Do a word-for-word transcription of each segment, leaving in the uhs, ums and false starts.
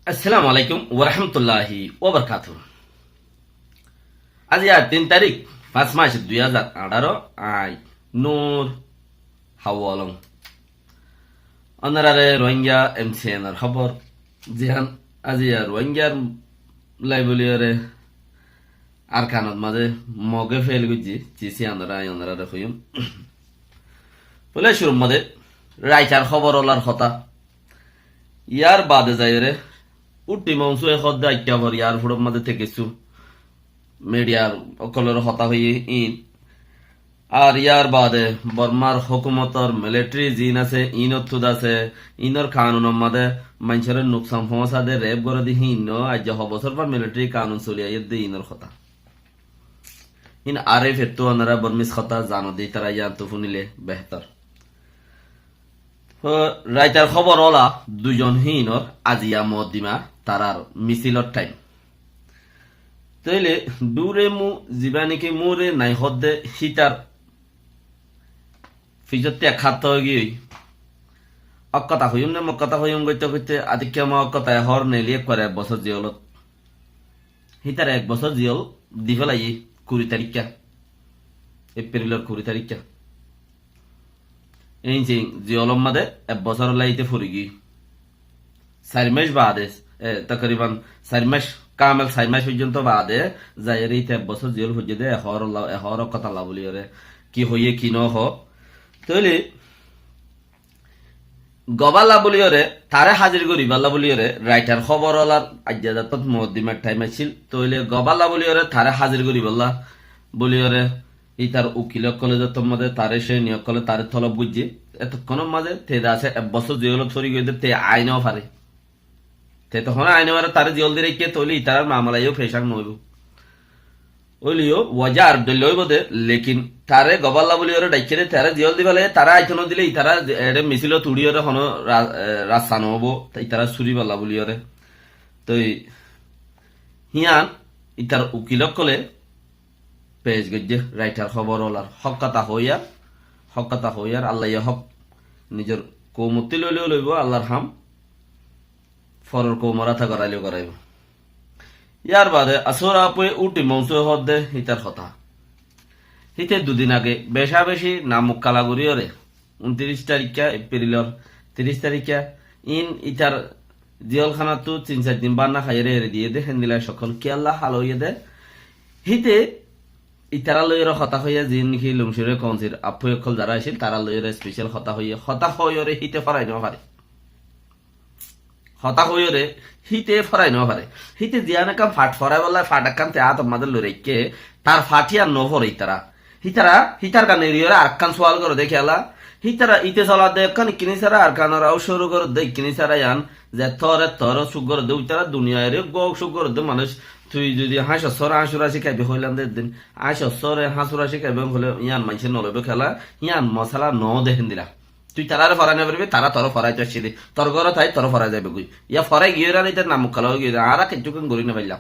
Assalamu alaikum warahmatulláhi wabarakátuhu. Aijja tin tarík, fañs mac, dui házar añçáro, añí Nur Hawalong. Ónorare Rohingya M C N or hóbor, ziyán aijja Rohingyar lai bóliyoré Arkanot mazé Moge feil goijjé, ziyán ónora, añí ónorare hoiyum. Bóle cúrur mazé raitar hóbor ólar hotá. Yar baade zaiyóre Uti Mongsu e hoódde aikká for yar fúçor mazé te kessú midiyar ókkolor hotá hoiyé iín. Ar yar baade Bormar hókumotor militari ziín asé, iínottú asé, iínor kanunor mazé maincóre nuksan foóñsa de, rep goré de, híin no, aijja ho bosór fa militari kanun soli aiyér de iínor hotá. Híin R F A ttú ónora Bormis hotá zano de, ítara yíanttú fúnile behétor. Ho, raitar hóbor óla duizon híinor aijja moddima tarár misilor thaim. Tóile dure mu, zibá niki mure nai hoódde hítar fisótti ek hátta óigiyoi. Ók hotá hoiyum né, mok hotá hoiyum goitte goitte, adikká mo ók hotá ehór neeli ekkuare ek bosór ziyolot. Hítare ek bosór ziyol di félaiyé, kuri taríkka. Epprilor kuri taríkka. Éin sin ziyolor mazé ek bosór ólla íte forigiyói. Sair mac baade, e, takriban sair mac, kamel sair mac foijjonto baade, zaiyóre íte ek bosór ziyol foijjé de, ehór ólla, ehór ók hotá ólla bóliyoré. Ki hoiyé, ki no hoó. Tóile gobálla bóliyoré, taré házir goríballa bóliyoré, raitar hóbor ólar aijja zatot moddimar thaim accíl, tóile gobálla bóliyoré taré házir goríballa bóliyoré, ítar ukil ókkole zatot mazé taré, céni ókkole taré tolob goijjé, etokkónor mazé te de asé ek bosór ziyolot fori giyói de, te aái no fare. Te tohón aine bare taré ziyol di raikké, tóile ítarar mamala yó fecak no óibo. Óileyo waja ar dhoilla óibo de, lekin taré gobálla bóliyoré dhaikké de, taré ziyol di félaiye, taré aito no dile, ítara eçé misilot uçíyoré honó ra-, e, rasta no óibo, te ítara súriballa bóliyoré. Toi híyan ítar ukil ókkole pec goijjé, raitar hóbor ólar. Hók hotá hoiyar, hók hotá hoiyar, Allaye hók. Nizor koumottú loileyo loibo, Allar ham. Foror koumor áta goráileyo goráibo. Yar baade Asur Apuye Uti Mongsu e hoódde hítar hotá. Híte dudin age becabeci nam mukkala goríyoré, untiríc taríkka, Eprilor tiríc taríkka, iín ítar ziyolhánattú tin sair din bánna háiyore eri diyé de, héndilla cókkol kiyólla hál óiye de. Híte ítara loiyóre hotá hoiyé, ziín niki Lungcúre kounsir appu ókkol zará accíl, tará loiyóre especial hotá hoiyé, hotá hoiyóre híte forai no fare. Hotá hoiyóre híte forai no fare. Híte ziyán ekkán fat foraibálla, fat ekkán te átor mazé loi raikké, tar fat híyan no fore ítara. Hítara, hítar gán eriyóre arekkán sual goré de kiyólla. Hítara íte solar de ekkán ikkiní sára, Arkanor aó cúru goré de ikkiní sára yían, ze tore tore cúk goré de, ítara duniyair uggúa cúk goré de manúic. Tui zodi háñcor sóre háñcur aci kaibi hoilam de eddin, háñcor sóre háñcur aci kaibi hoile yían maincé no loibo kiyólla, yían mosala no de héndilla. Tui tarare forai no faribi, tara tore forai to accíl de. Tor górot ai tore forai zaibo goi. Yá forai giyóre ar ítar nam mukkala ói giyói de, añára kiccú ken gorí no faillam.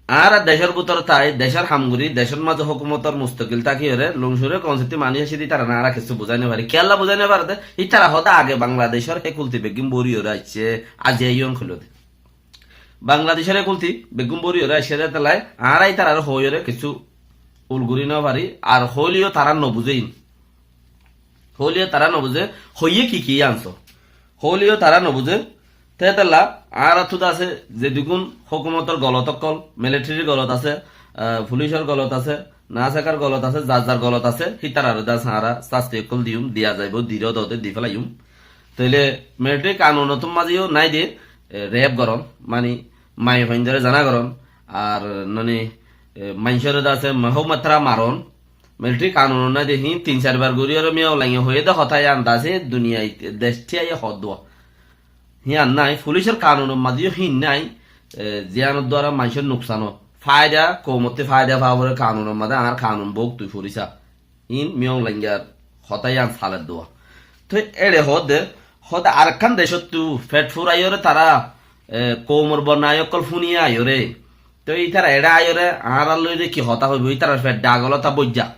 Añára decór bútore tai, decór ham gorí, decór mazé hókumotor mustakil tákiyóre, Lungcúre kounsir ttu manúic accíl de, ítarare añára kessú buzái no fari. Kiyólla buzái no fari de, ítara hoó de age Bangladecór hé kulti beggún bóriyoré aiccé, aijja yían hoiló de. Bangladecór hé kulti beggún bóriyoré aiccé de, tolla añára ítarare hoiyóre kessú ul gorí no fari, ar hoileyo tará no buzé iín. Hoileyo tará no buzé, hoiyé ki ki yían só. Hoileyo tará no buzé, te tolla añárattú de asé, zedún hókumotor golot ókkol, militarir golot asé, ah, fulicor golot asé, nasakar golot asé, zar zar golot asé, hítarare de asé añára sasti ókkol diyum, diya zaibo, diró dode di félaiyum. Tóile militari kanunottú mazé yó nái de, e, rep gorón, mani maiyafuaindóre zana gorón, ar noni, e, maincóre de asé mohómatra marón, militari kanunot nái de, híin tin sair bar goríyoré Min Aung Hlainge hoiyé de hotá yían de asé, duniyait dec thíyaiyé hoódduwa. Híyan nái, fulicor kanunor mazé yó híin nái, e, ziyánor duara maincór nuksan ó. Faida, koumottú faida faa foré kanunor mazé, añár kanun bouk tui fori sa. Iín Min Aung Hlaingar hotá yían saledduwa. Toi éçe hoódde, hoódde arekkán decóttu fet furaiyóre tará, e, koumor bonnai ókkol fúniye aiyóre. Toi ítara eçé aiyóre, añárar lói de ki hotá hoibó, ítarar fet dhagolota boijja.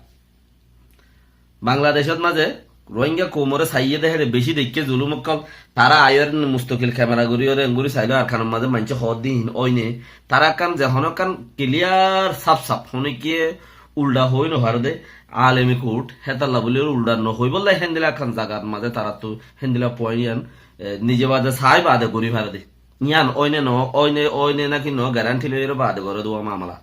Bangladecót mazé Rohingya koumoré saiyé dé héçe bicí deikké zulum ókkol, tará aiyóre mustokil kemera goríyore engori sailó Arkanor mazé maincé hoódde híin óine, tará ekkán ze honó ekkán kiliyar saf saf, honókiyé uldha hoói nofaré dé, alemi kurt, hétalla bóli uldha nohoibólla héndilla ekkán zagar mazé taráttu héndilla point yián, e, nize baade sai baade gorí faré dé. Yián óine no, óine, óine náki no, garanti loiyóre baade goré dé uá mamala.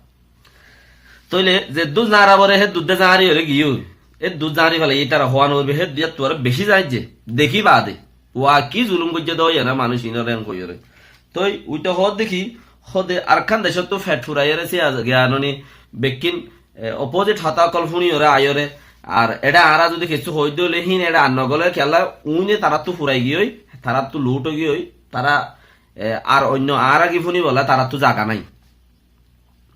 Tóile zeddúr zañra foré, héddúr de zañri óre giyói. Héddúr zañri félaiye, ítara hoóa noforibó, héddúr yáttu aró bicí zañijje. Dekí baade. Uá ki zulum goijjé dé óiye ná manúic iínoré en hoiyóre. Tói uite hoódde ki, hoódde Arkán decóttu fet furaiyóre siya giyanoni bekkín, e, opposite hotá ókkol fúniyóre aiyóre. Ar eçé añára zudi kessú hoóidde óile híin eçé ar nogolé kiyólla uíne taráttu furai giyói, taráttu luth ói giyói, tará, e, ar oinno añára ki fúnibolla taráttu zaga nái.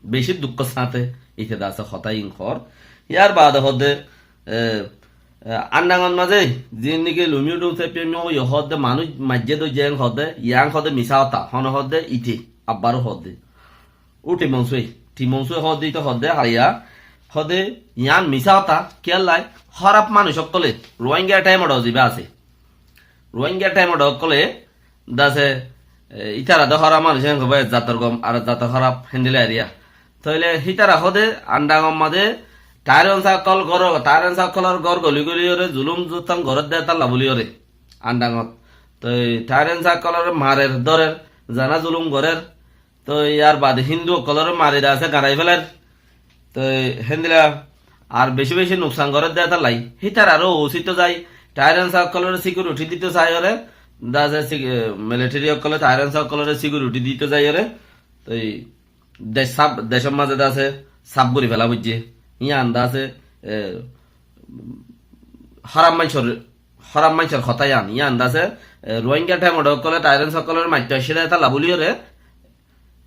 Bicí dukkór sáñte ite dase hotá iín hoór. Yar baade hoódde, e, e, Andangot mazé ziín niki Lumiyu Dum Sepiyo Miyo hoódde manúic maijjé dóijje en hoódde, yián hoódde misá hotá, hone hoódde ite, abbaró hoódde. Ó Thimonsue, Thimonsue hoódde ite hoódde haiya, hoódde yián misá hotá, kiyólla hóraf manúic ókkolé, Rohingya thaimot zibá asé. Rohingya thaimot ókkolé dase, e, ítara de hóraf manúic en hoibó, ek zator gom ar ek zator hóraf héndilla eriya. Tóile hítara hoódde Andangot mazé tairensa ókkol gór, tairensa ókkolor gór goli goliyóre zulum zuttam gorédde hétalla bóliyóre. Andangot. Toi tairensa ókkolore marer, dórer, zana zulum gorér, toi yar baade Hindu ókkolore mari dase garai féler. Toi héndilla ar bicí bicí nuksan gorédde hétallai. Hítararó ucít zai, tairensa ókkolore sikiuriti dito saiyóre, dase sik-, e, militeri ókkole tairensa ókkolore sikiuriti dito zaiyóre, toi dec saf, decór mazé dase saf gorí féla foijjé. Yián dase, e, hóraf maincór, hóraf maincór hotá yián. Yián dase, e, Rohingya thaimot ókkolé tairensa ókkolore maitto aiccé dé hétalla bóliyóre,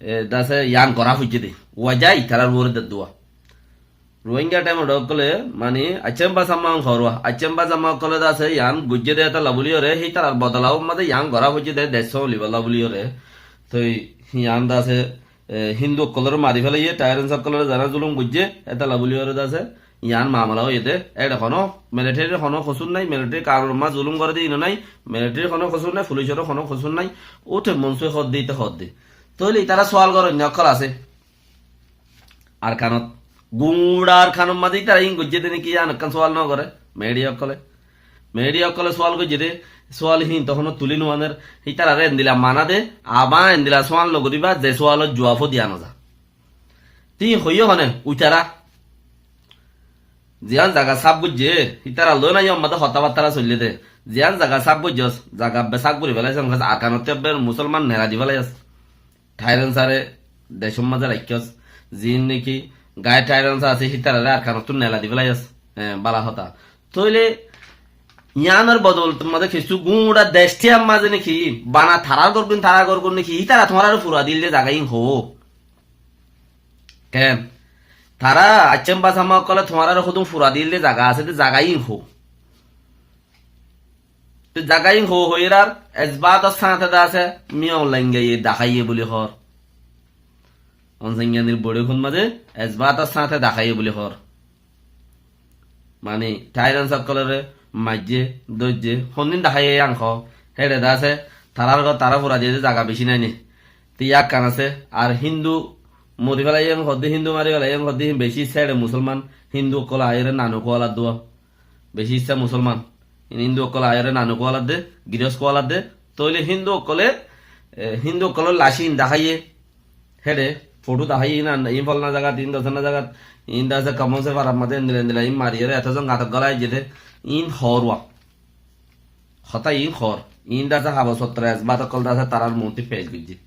e, dase yián gorá foijjé dé. Wajá ítarar uore de dua. Rohingya thaimot ókkolé, mani, Aiccam Basamma hoór uá. Aiccam Basamma ókkolé dase yián goijjé dé hétalla bóliyóre, hítarar bodola mazé yián gorá foijjé dé, dec sómlibolla bóliyóre. Toi yián dase, e, Hindu ókkolore mari félaiyé, tairensa ókkolore zana zulum goijjé, hétalla bóliyóre dase, yián mamala óiye dé, eçé honó militerir honó kosúr nái, militeri karor mazé zulum goré dé híno nái, militerir honó kosúr nái, fulicoró honó kosúr nái, ó Thimonsue hoódde ite hoódde. Tóile ítara sual goróinna ókkol asé. Arkanot. Guñça Arkanor mazé ítara híin goijjé dé niki yián ekkán sual nogoré, mediya ókkolé. Mediya ókkolé sual goijjé dé, sual híin tohóno tulí nuaner, ítararé endilla mana dé, abar endilla sual nogoríba, ze sualor juafó diya noza. Te hoiyé hone, uitará. Ziyán zaga saf goijjé, ítara loi nái, yór mazé hotábattara soillé dé. Ziyán zaga saf goijjós, zaga ebbe saf gorí félaiyós, Arkanottú ebbe musolman nela di félaiyós. Thairensare decór mazé raikkós, ziín niki gair Thairensa asé, hítararé Arkanottú nela di félaiyós. E, bála hotá. Tóile yiánor bodol mazé kessú guñça dec thíyar mazé niki bana tarár górgun, tarár górgun niki, hítara tuáñraré fura dil dé zaga iín hoó. Ken? Tará Aiccam Basamma ókkolé tuáñraré hodún fura dil dé zaga asé dé zaga iín hoó. Te zaga iín hoó hoiyérar esbator sáñte dase Miyaung Laingaye daháiye buli hoór. Onsangyani bodi hon mazé esbator sáñte daháiye buli hoór. Mani, Thairensa ókkolore maijjé, dóijje, hondin daháiye yián hoó. Héçe dase tarár gór tará fura diyé dé zaga bicí nái né. Te yián ekkán asé, ar Hindu mori félaiyé hoódde, Hindu mari félaiyé hoódde, híin bicí séçe musolman, Hindu ókkol aiyóre nanu kualar dua. Bicí issá musolman. Iín Hindu ókkol aiyóre nanu kualar dé, girós kualar dé. Tóile Hindu ókkolé, e, Hindu ókkolór lac iín daháiye. Héçe, fothó daháiye iín, iín folna zagat, iín dosna zagat, iín dase komon se farar mazé endilla endilla iín mariyóre eto zon gañtot gólai aijjé dé, iín hoór uá. Hotá iín hoór. Iín dase habos fottor esbat ókkol dase tarár muúntu pec goijjé.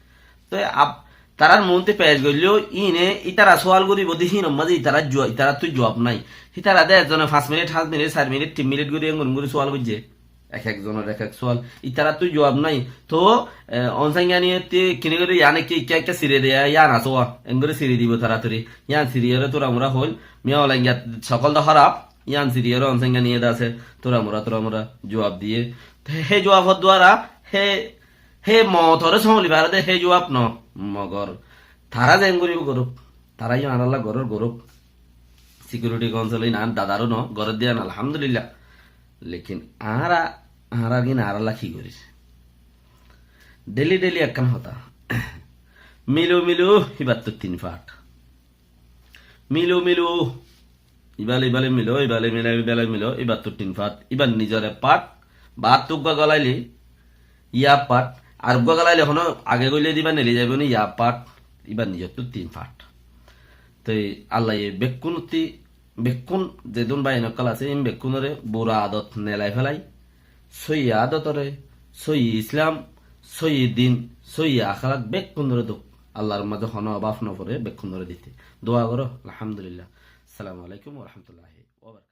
Toi ab-, tarár muúntu pec goilló, iíne ítara sual goríbo dé híinor mazé ítarar jua-, ítarattú juab nái. Hítara dé ekzone fañs minit, háñt minit, sair minit, tin minit gorí engorí sual goijjé. Ek ekzonor ek ek sual. Ítarattú juab nái. Toó, e, Onsangyaniye te kini gorí yián ekká, ekká, ekká siri diya, yián asé uá. Engorí siri dibo taratari. Yián siriyóre turamura hoil. Miyaung Lainga sokol dé hóraf. Yián siriyóre Onsangyaniye dase turamura, turamura juab diyé. Te hé juabor duara hé Hé mootoré sómoli faré dé, hé juab no, mogor tará zeén goríbo gorúk, tará yó añárálla gorór gorúk. Sikiuriti kounsel iín añár dadaró no, gorédde yián alhamdulillah. Lekin añára, añárar gín añárálla ki gorír? Dheli dheli ekkán hotá. Milo milo, íbattú tin fat. Milo milo, ibále ibále milo, ibále milo, ibále milo, íbattú tin fat. Íbar nizor ek fat, bát uggúa golaile, yá ek fat, ar uggúa golaile honó age goille de íba neli zaibóu né, yá ek fat, íbar nizottú tin fat. Toi Allaye bekkúnottí, bekkún zedún báiyain ókkol asé, ín bekkúnoré bura adot nelai félai, sóiyi adotoré, sóiyi Islam, sóiyi din, sóiyi akhlak bekkúnoré douk. Allar mazé honó obáf noforé bekkúnoré dite. Dua goró, alhamdulillah. Assalamu alaikum wa rahmatullahi wa barakatuhu.